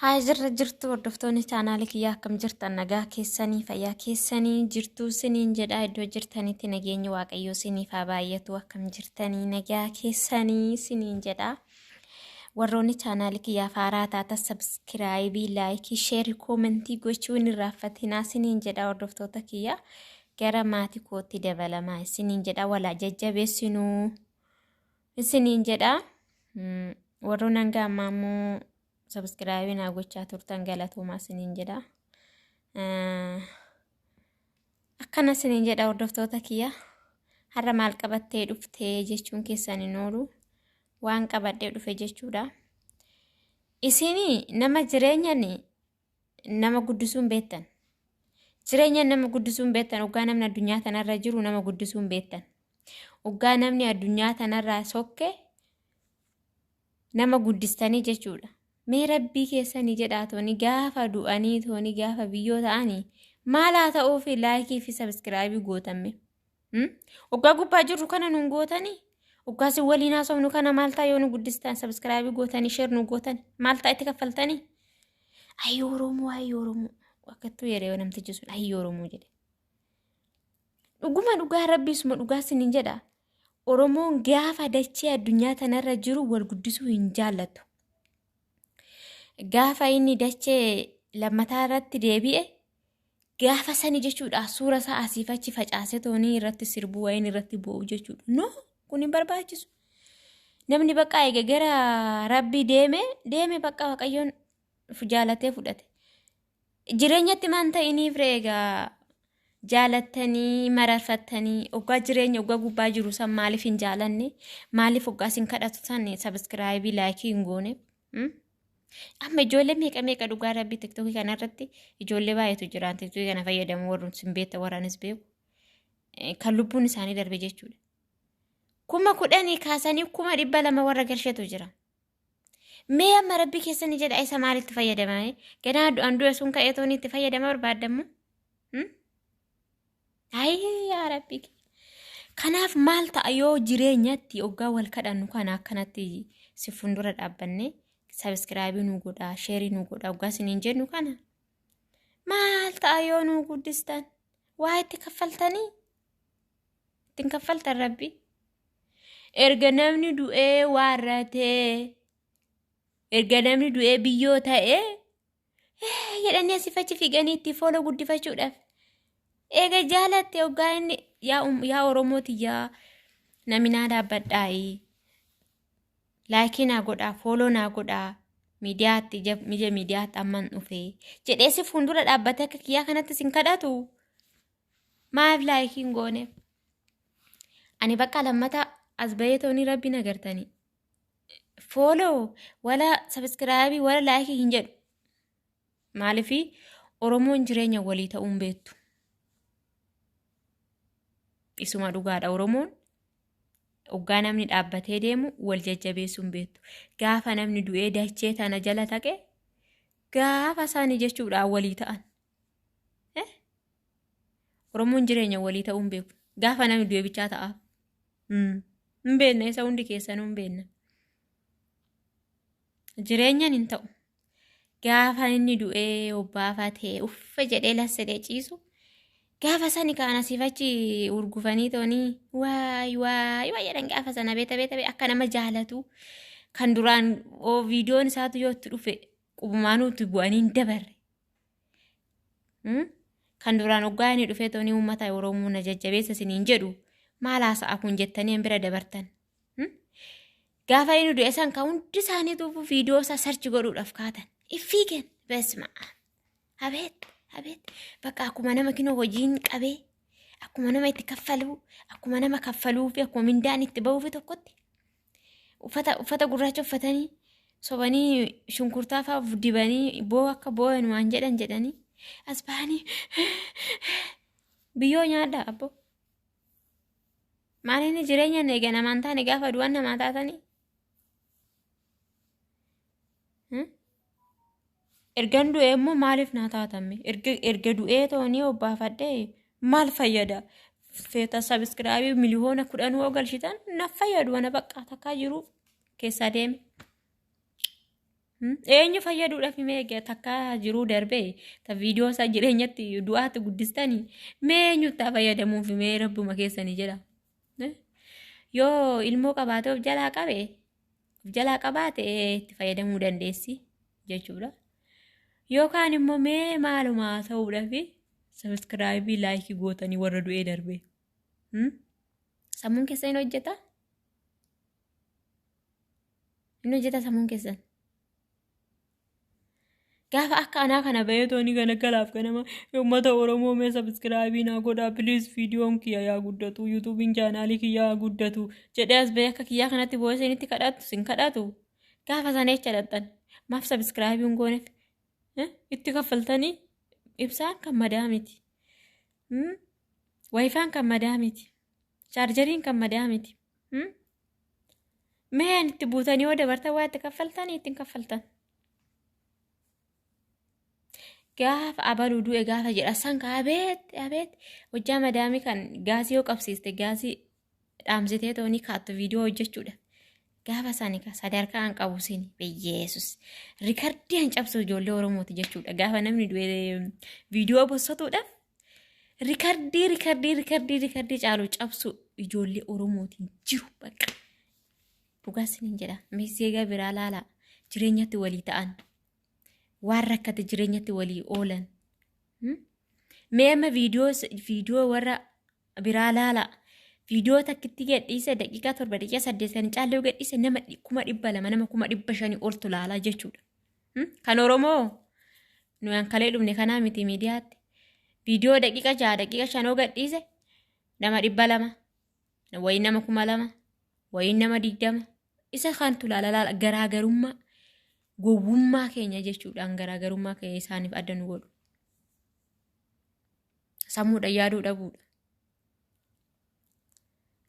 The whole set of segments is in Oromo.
Haa jirra jirtu hordoftoonni chaanaalii kiyyaa, akkam jirtan? Nagaa keessanii, fayyaa keessanii jirtuu siniin jedha. Iddoo jirtanitti nageenyi Waaqayyoo siniif haa baay'atu. Akkam jirtanii, nagaa keessanii siniin jedha. Warroonni chaanaalii kiyyaaf haaraa taatan subscribe, like, share, comment gochuu hin irraanfatinaa siniin jedha. Hordoftoota kiyya, gara maatii kootti dabalamaa siniin jedha. Walaa jajjabeessinuu isiniin jedha. Warroonni hanga ammaa immoo subscribe naa gochaa turtan galatoomaa isiniin jedha. Akkana isiniin jedha hordoftoota kiyya. Har'a maal qabattee dhuftee jechuun keessan hin oolu. Waan qabadhee dhufe jechuudha. Isin nama jireenyan nama guddisuun beektan. Jireenya nama guddisuun beektan, oggaa namni addunyaa tanarra jiru nama guddisuun beektan. Oggaa namni addunyaa tanarraa sokke nama guddistanii jechuudha. Mee Rabbii keessanii jedhaa, tooni gaafa du'anii, tooni gaafa biyyoo ta'anii maal haa ta'uufi like fi subscribe gootamme? Oggaa gubbaa jirru kana nuun gootanii? Oggaa isin waliin haasofnu kana maal ta'a yoo nu guddistan, subscribe gootanii, share nu gootan, maal ta'a itti kaffaltanii? Ayyi Oromoo, ayyi Oromoo. Akkattuu jedhe yoo namtichi sun ayyi Oromoo jedhe. Dhuguma dhugaa Rabbii suma dhugaa sinin jedha. Oromoon gaafa dachee addunyaa tanarra jiru wal guddisuu hin jaallatu. Gaafa inni dachee lammataa irratti deebi'e, gaafa sani jechuudha, suura isaa asiif achi facaasee toonii irratti sirbuu wayiin irratti bu'u jechuudha. No, kun hin barbaachisu. Namni bakka eega gara Rabbii deeme deeme, bakka Waaqayyoon jaalatee fudhate. Jireenyatti maan ta'iniif ree egaa jaalattanii mararfattanii, oggaa jireenya oggaa gubbaa jiru san maaliif hin jaalanne? Maaliif oggaa isin kadhatu san subscribe, like hin goone? Amma ijoollee meeqa meeqa, dhugaa Rabbii, TikTokii kanarratti ijoollee baay'eetu jira. TikTokii kana fayyadamu warri sin beekta, waraanis beeku. Kan lubbuun isaanii darbe jechuudha. 10,000 kaasanii 200,000 warra galchetu jira. Mee amma Rabbi keessanii jedha, isa maalitti fayyadamame? Ganaa du'an du'e sun ka'ee tooni itti fayyadama barbaadammu? Ayii yaa Rabbi. Kanaaf maal ta'a yoo jireenyatti oggaa wal kadhannu kana akkanatti si fuuldura dhaabbanne subscribe nu godhaa, share nu godhaa oggaa isiniin jennu kana? Maal ta'a yoo nu guddistan? Waa itti kaffaltanii? Ittiin kaffaltan Rabbi. Erga namni du'ee waarratee, erga namni du'ee biyyoo ta'ee jedhanii asii achi fiiganii itti follow guddifachuudhaaf. Eega jaalatte oggaa inni yaa Oromooti, yaa naminaa, dhaabbadhaayi. Like naa godhaa, follow naa godhaa. Miidiyaatti ija miidiyaatti amman dhufee jedhee si fuuldura dhaabbatee akka kiyyaa kanatti sin kadhatu. Maaf like hin gooneef? Ani bakka lammata as bahee toonii Rabbi nagartanii. Follow wala subscribe wala like hin jedhu. Maaliif? Oromoon jireenya walii ta'uun beektu. Isuma dhugaadha, Oromoon oggaa namni dhaabbatee deemu wal jajjabeessuun beektu. Gaafa namni du'ee dachee tana jala taqe, gaafa isaanii jechuudhaan walii ta'an. Oromoon jireenya walii ta'uun beeku. Gaafa namni du'e bichaa ta'a. Hin beekna, isa hundi keessanuu hin beekna. Jireenyaan hin ta'u. Gaafa inni du'ee obbaafatee uffe jedhee lassedhee ciisu, gaafa sani kaan asiif achi urgufanii toonii waay waay waay jedhan. Gaafa sana beeta beeta akka nama jaalatu kan duraan viidiyoon isaatu yoo itti dhufe qubumaanuu itti bu'anii hin dabarre. Kan duraan oggaa inni dhufee toonii uummata Oromoo na jajjabeessa isiniin jedhu, maal haasa'a kun jettanii bira dabartan. Gaafa inni du'e san kan hundi isaaniitu viidiyoo isaa search godhuudhaaf kaatan. Iffiigan besma. Abeet abeet, bakka akkuma nama kinoo hojiin qabee, akkuma nama itti kaffaluu, akkuma nama kaffaluu fi akkuma mindaan itti bahuu fi tokkotti uffata uffata gurraacha uffatanii, sobanii shunkurtaa fa'aa dibanii, boo akka boo'an waan jedhan jedhanii as bahanii biyyoo nyaadha abbo. Maal inni jireenya eega namaan taane gaafa du'an namaa taatanii? Ergan du'e immoo maaliif naa taatame? Erga du'ee toonii obbaafadhee maal fayyada? Feeta subscribe 10,000,000 hoo galchitan na fayyadu, ana bakka takkaa jiru keessaa deeme. Eenyu fayyaduudhaaf mee takka jiruu darbee ta viidiyoo isaa jireenyatti du'aatti guddistanii mee eenyutti haa fayyadamuuf mee rabbuma keessanii jedha. Yoo ilmoo qabaate of jalaa qabe of jalaa qabaate itti fayyadamuu dandeessi jechuudha. Yookaan immoo mee maalumaa ta'uudhaaf sabiskiraayibii laayikii gootanii warra du'ee darbe. Sammuun keessan hin hojjeta? Hin hojjeta sammuun keessan? Gaafa akka anaa kana bahee tooni kana galaaf ganama uummata Oromoo mee sabiskiraayibii naa godhaa piliis, viidiyoon kiyya yaa guddatu, yuutuubiin chaanaalii kiyya yaa guddatu jedhee as bahee akka kiyyaa kanatti boo'ee isinitti kadhatu sin kadhatu, gaafa sana jecha dhaqxan maaf sabiskiraayibii hin gooneef itti kaffaltanii? Ibsaan kan madaa miti, waayifaan kan madaa miti, chaarjariin kan madaa miti. Mee itti buutanii yoo dabartan waa itti kaffaltanii ittiin kaffaltan. Gaafa abaluu du'e gaafa jedha san ka abeet abeet hojjaa madaamii kan gaasii yoo qabsiiste gaasii dhaamsitee toonii kaattu viidiyoo hojjechuudha. Gaafa sani ka sadarkaa an qabu sini biyyeesus rikardii an cabsu ijoollee Oromooti jechuudha. Gaafa namni du'e viidiyoo bossatuudhaaf rikardii rikardii rikardii rikardii caalu cabsu ijoollee Oromootiin jiru bakka. Dhugaa sinin jedha, meesseegaa biraa laalaa, jireenyatti walii ta'an, waan rakkate jireenyatti walii oolan. Mee amma viidiyoo warra biraa laalaa. Viidiyoo takkitti gadhiise daqiiqaa 7, daqiiqaa 8 kan caallee gadhiise nama 200,000, nama 500,000 oltu laalaa jechuudha. Kan Oromoo nu ankalee dhumne kanaa miti miidiyaatti. Viidiyoo daqiiqaa 6, daqiiqaa 5 gadhiise nama 200, wayii nama 2000, wayii nama 20 isa kantu laala laala. Garaagarummaa gowwummaa keenya jechuudhaan garaagarummaa keenya isaaniif adda nu godhu. Sammuudha yaaduu dhabuudha.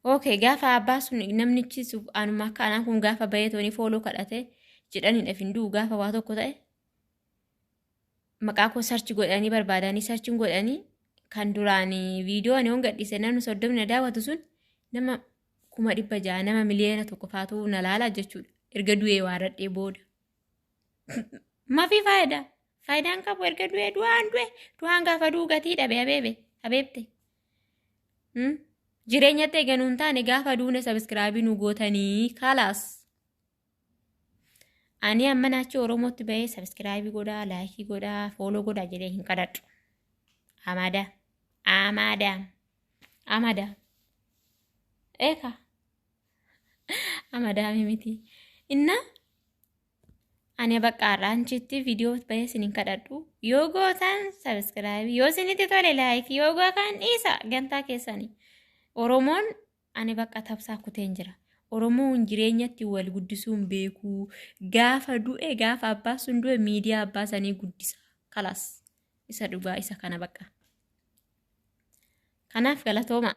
Okay, gaafa abbaa sun namnichi anuma akka anaan kun gaafa bahee toonii follow kadhate jedhaniidhaaf hin du'u, gaafa waa tokko ta'e maqaa koo search godhanii barbaadanii searchiin godhanii kan duraan viidiyoo ani yoon gadhiise namni 30 na daawwatu sun nama 600,000, nama 1,000,000 faatu na laalaa jechuudha. Erga du'ee waaradhee booda. Mafi faayidaa? Faayidaan qabu erga du'ee du'aan du'e du'aan gaafa du'u gatii dhabe abeebe abeebte. Jireenyatti eega nuun taane gaafa duune sabiskiraabii nu gootanii kalaas. Ani amma naachi Oromootti bahee sabiskiraabii godhaa, laayikii godhaa, follow godhaa jedhee hin kadhadhu. Amada. Amada. Amada. Eeka. Amadaami miti. Inna ani bakka har'aanchitti viidiyoo bahee isin hin kadhadhu. Yoo gootan sabiskiraabii, yoo isinitti tole laayikii, yoo gootan dhiisa gantaa keessanii. Oromoon ani bakka tabsaa kuteen jira. Oromoon jireenyatti wal guddisuun beekuu, gaafa du'e, gaafa abbaa sun du'e miidiyaa abbaa sanii guddisa. Kalaas isa dhugaa isa kana bakka. Kanaaf galatooma.